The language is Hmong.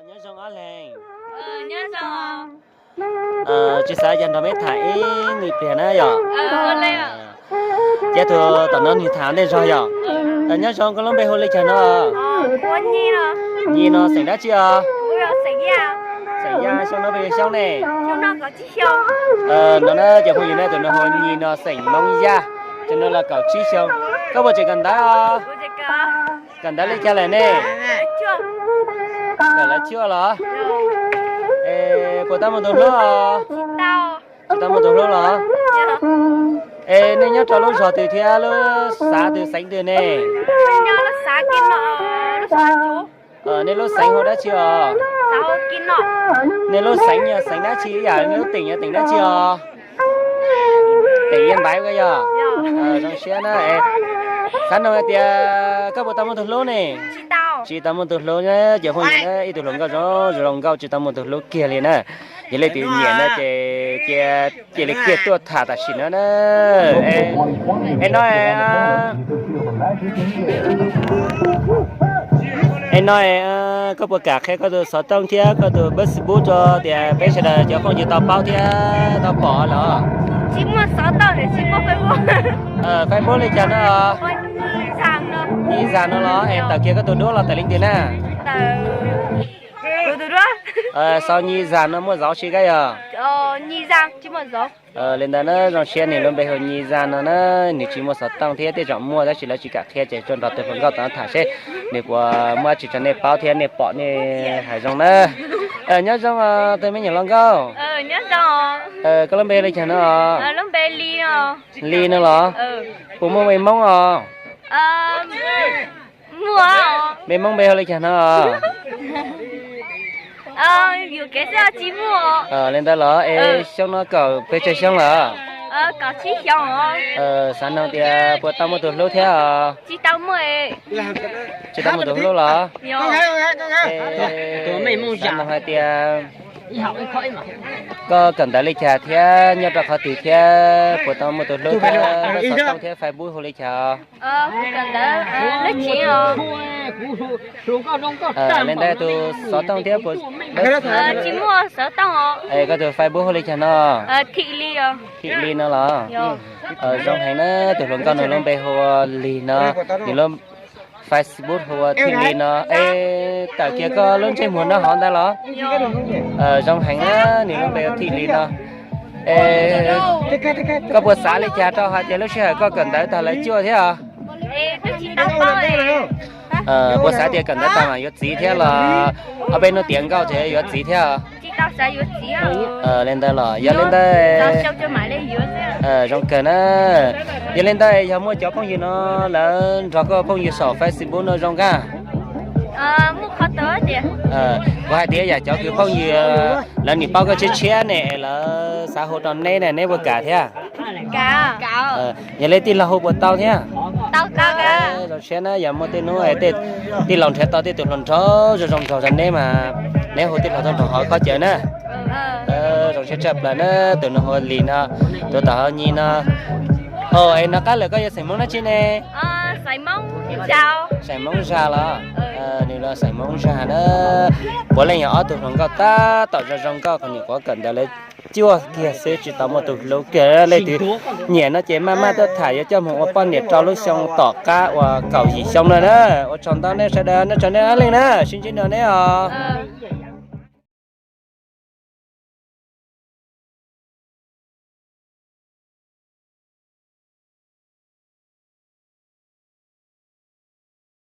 Nyob zoo ob leeg. Tsis xav yog nrog peb tham ib me pliag na yom. Ces tus tom no nws tham ntej zog yom. Nyob zoo, koj lub npe hu li cas no? Nyi no xeem dab tsi os? Xeem Yaj, xyoo no pes tsawg xyoo ne? No na cov phooj ywg na, tus no hu Nyi no xeem Hmoob Yaj, tus no los kaum tsib xyoo. Koj puas tseem kawm ntawv os? Kawm ntawv li cas lawm ne? Kawm lawv cuaj los? Es puas tau muaj tus hlub os? Tsis tau muaj tus hlub los? Es nej nyob rau lub zos twg thiab lub xav twg xeev twg ne? Nej lub xeev hu dab tsi os? Nej lub xeev yog xeev dab tsi, ib yam nej lub teem yog teem dab tsi os? Teem Yaj Npaiv ko yog? Zoo siab na. Xav nug hais tias koj puas tau muaj tus hlub ne? Tsis tau muaj tus hlub, cov phooj ywg na, ib tug hluas nkauj zoo zoo nkauj tsis tau muaj tus hlub kiag li na. Yog leej twg nyiam no ces cia li kiag tuaj tham tam sim no na. Es no, es no, koj puas kam qhia koj tus xov tooj thiab koj tus Facebook rau tias peb sawv daws cov phooj ywg tau paub thiab tau pom los? Facebook li cas no? Nyi Zag no los? Es tawm kiag koj tus duab los tawm leej twg na? Xov Nyi Zag no muaj zauv tsis kab yog? Li ntawd na, zoo siab, nws lub npe hu Nyi Zag no na, nws tsis muaj xov tooj thiab, tej zaum muaj tab sis lawv tsis kam qhia ces tuaj nrog tus hluas nkauj tom no tham seb nws puas muaj dab tsi rau nej paub thiab nej pom nej hais zoo na. Nyob zoo tus me nyuam hluas nkauj. Koj lub npe li cas no? Li no los? Puas muaj me Hmoob os? Me Hmoob npe hu li cas no? Li ntawd los? Es xyoo no kawm pes tsawg xyoo lawm? Xav nug tias puas tau muaj tus hlub thiab os? Tsis tau muaj tus hlub los? Xav nug hais tias koj kawm ntawv li cas thiab nyob rau qhov twg thiab puas tau muaj tus hlub thiab koj xov tooj thiab Facebook hu li cas? Li ntawd tus xov tooj thiab puas, koj tus Facebook hu li cas no? Thim Lis no los? Zoo heev na, tus hluas nkauj no lub npe hu ua Lis no, nws lub Facebook hu ua Thim Lis no. Es tawm kiag koj lub ntsej muag noj hov ntawd los? Zoo heev na, nws lub npe hu Thim Lis no. Es koj puas xav li cas rau hais tias lub sij hawm koj kawm ntawv tag lawv cuaj thiab os? Puas xav tias kawm ntawv tag mas yuav txiv thiab los ob peb hnub tiav nkauj ces yuav txiv thiab? Li ntawd los? Yog li ntawd, zoo kawg na. Yog li ntawd yog muaj cov phooj ywg no lawv nrog koj phooj ywg saum Facebook no zoo kawg. Kuv hais tias yam cov kws phooj ywg lawv nim paub koj tshiab tshiab ne, lawv xav hu rau neb ne, neb puas kam thiab? Yog li tij laug hu puas tau thiab? Zoo siab na, yog muaj tej hnub tij laug nrhiav tau tej tus hluas nraug zoo zoo nraug rau neb mas neb hu tij laug tuaj nrog hov khaub caws na. Zoo siab tshaj plaws na, tus no hu Lis no, tus tom hov Nyi no. Es nov qab lawm koj yog xeem Hmoob dab tsi ne? Xeem Hmoob Zag los? Nws los xeem Hmoob Zag na. Puav leej yog ob tug hluas nkauj tab tom zoo zoo nkauj, qhov nyuam qhuav kawm ntawv lawv cuaj kiag xwb tsis tau muaj tus hlub kiag. Leej twg nyiam no ces maj maj tuaj tham yuav coj mus ua poj niam rau lub xyoo tom qab uas kaum yim xyoo no na. Ua tsaug ntau nej sawv daws, nyob tsam nej ob leeg na, sib ntsib dua neb os.